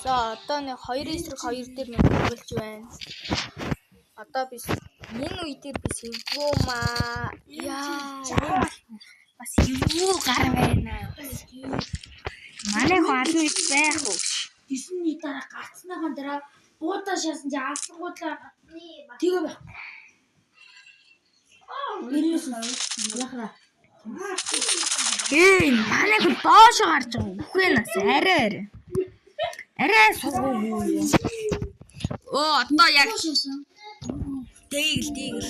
За одоо нэг 2-2 дээр нэг тоглож байна. Одоо би энэ үе дээр би сэвгүй маа. Яа. Бас эвгүй гар байна. Манай хүн ална гэж байх уу? Тэсний дараа гацсныхаа дараа буудаа шаасан чи алсангуудлаа тэгээ байх. Ирээс яхаа. Ээ, манай хүн доошо гарч байгаа. Үхээ нас арай арай. Арай суугүй. Оо, одоо яг Deagle.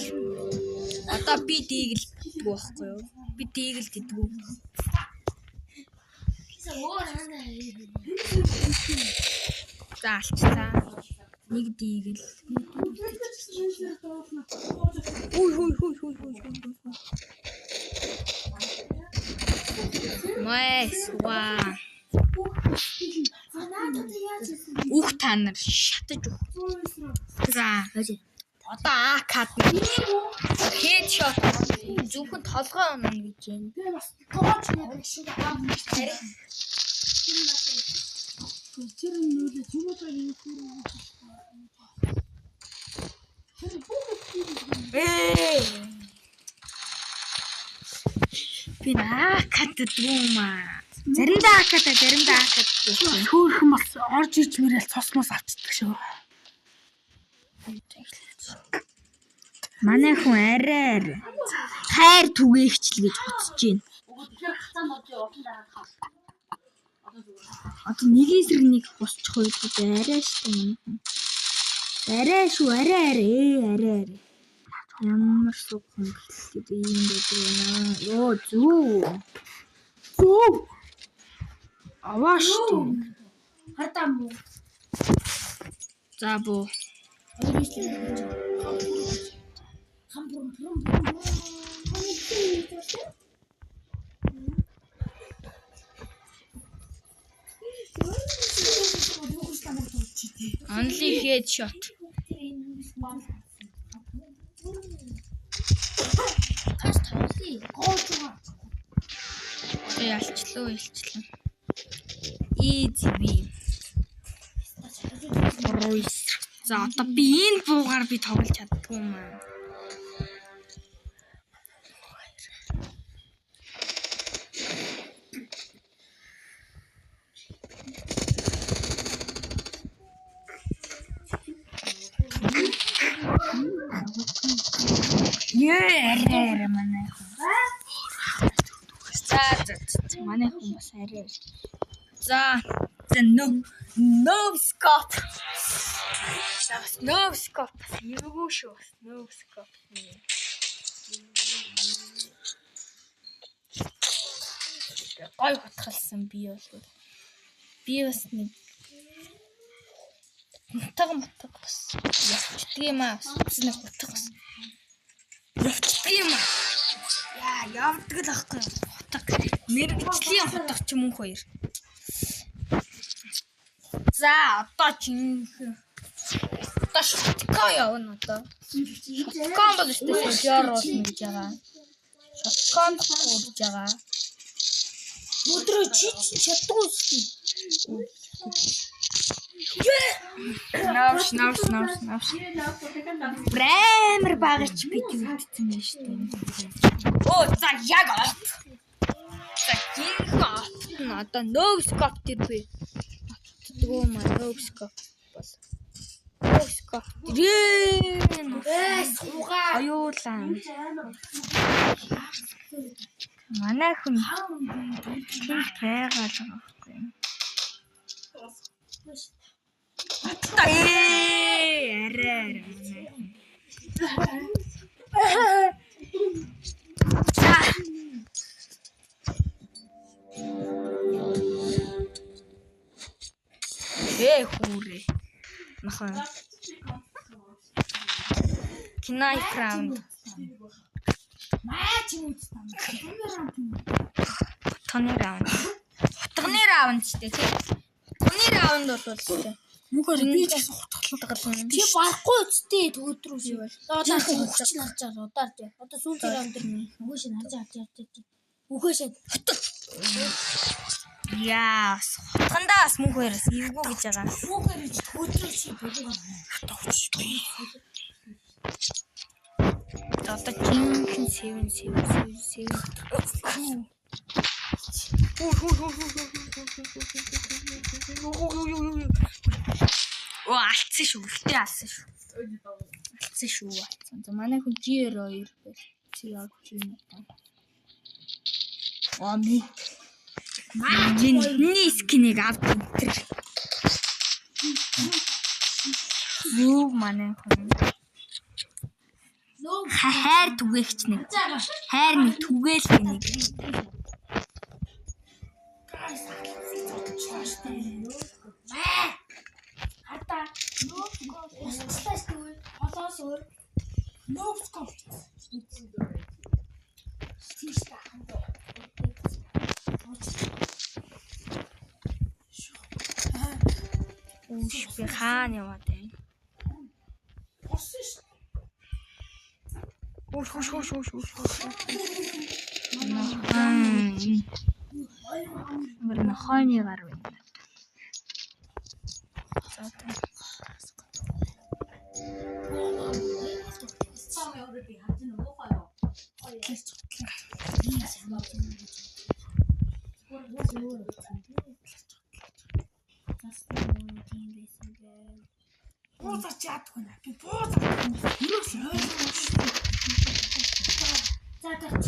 Одоо би deagle гэдэг байхгүй юу? Би deagle гэдэг үү? За алчлаа. Нэг deagle. Үй хүй хүй хүй хүй хүй. Nice. Ваа. Үх та нар шатаж өг. За. Одоо АК-д headshot зөвхөн толгой унана гэж байна. Би бас тоож яадаг шиг аа. Тэр нүүлээ чимээ юм тэр Ээ. Би АК-д дүү маа. Заримдаа АК-д, заримдаа АК-д. Хөөхөн бас орж ич мэрэл цосмоос авчдаг шүү. Манай хүн арай арай хайр түгээгч л гэж бодож байна. Одоо нэг эсрэг нэг босчих үед арай шүү манай хүн. Арай шүү, арай арай, арай арай. Ямар суг хүн гэлээ ийм байдаг байна. Йоо зүү. Зүү. Аваа шүү. Хардаа муу. За буу. Only headshot. За ялчлаа, ялчлаа. Easy win. За одоо би энэ буугаар би тоглож чаддгүй юм аа. Ее, арай арай манай хүн. За за манай хүн бас арай. За за no scope. За бас no scope бас эвгүй шүү. Бас no scope. Гой хутгалсан би бол. Би бас нэг мутаг бас явчихдаг юм аа. Бас нэг хутга бас явчихдаг юм аа. Яа, явдаг л аахгүй юу? Хутга. Мэргэжлийн хутга ч мөнх хоёр. За, одоо жинхэнэ одоо shotgun явна одоо. Shotgun бол өстой солиор болно гэж байгаа. Shotgun гурж байгаа. Өдрөө чи чаддгүй үстэй. Навш навш навш навш. Амар багч би тэгдсэн юм шүү дээ. Оо за яг оп. За жинхэнэ опт нь одоо no scope тэр би. Оптдгоо маа no scope бол. No scope тэр. Ээ суугаа. Оюулаа. Манай хүн тэнд байгаа л байгаа байхгүй юу? Одоо арай арай. За. Ээ хүүрээ. Нахаа. Knife round. Маа чи үзсэн. Хутганы раунд. Хутганы раунд ч тий. Хутганы раунд бол шүү. Мөнхөр би ч гэсэн хутгалаа. Чи барахгүй үсттэй төгөдрөө шиг бол. Одоо хөгч нарж байгаа удаар тий. Одоо сүүлийн раунд дэр хөгөөш нарж авч явж. Хөгөөш. Яа, хутгандаа бас мөнх хоёроос эвгүй гэж байгаа. Мөнх хоёр өдрөө чи болоо. Одоо жинхэнэ 7 7 7 7. Оо алдсан шүү. Гэтэ алдсан шүү. Алдсан шүү. Алдсан. За манай хүн GR2 байл. Чи яг чи юм та. Аа ми. Миний skin ийг авд энэ. Юу манай хүн. Хайр түгээгч нэг. Хайр нэг түгээл нэг. Guys, зодчлаа штэ. Хата no scope устчлаа штэ. Холоос өөр no scope. Тийш та ханд. Үүш би хаана яваад байна? Орсон штэ. Үүш үүш үүш үүш үүш. Мөр нохойны гар байна. За та. Буузаач яадаг вэ? Би буузаа. Юус ойлгоогүй шүү. За гарч.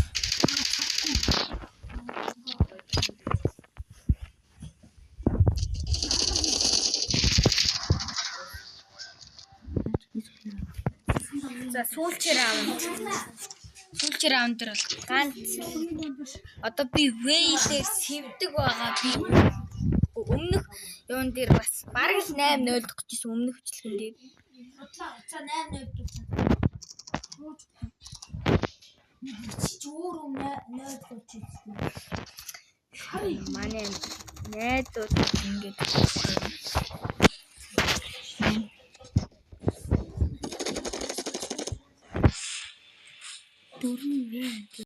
За сүүлчээр раунд. Сүүлчээр раунд дээр бол ганц. Одоо би Вейлээр сэвдэг байгаа би. Өмнөх юун дээр бас бараг л 8-0 гэжсэн өмнөх хөчлөгөн дээр. За 8 0 дуусан. Чи ч өөр юм 0 дууч үзсэн. Манай найзууд ингээд дөрөв вэ.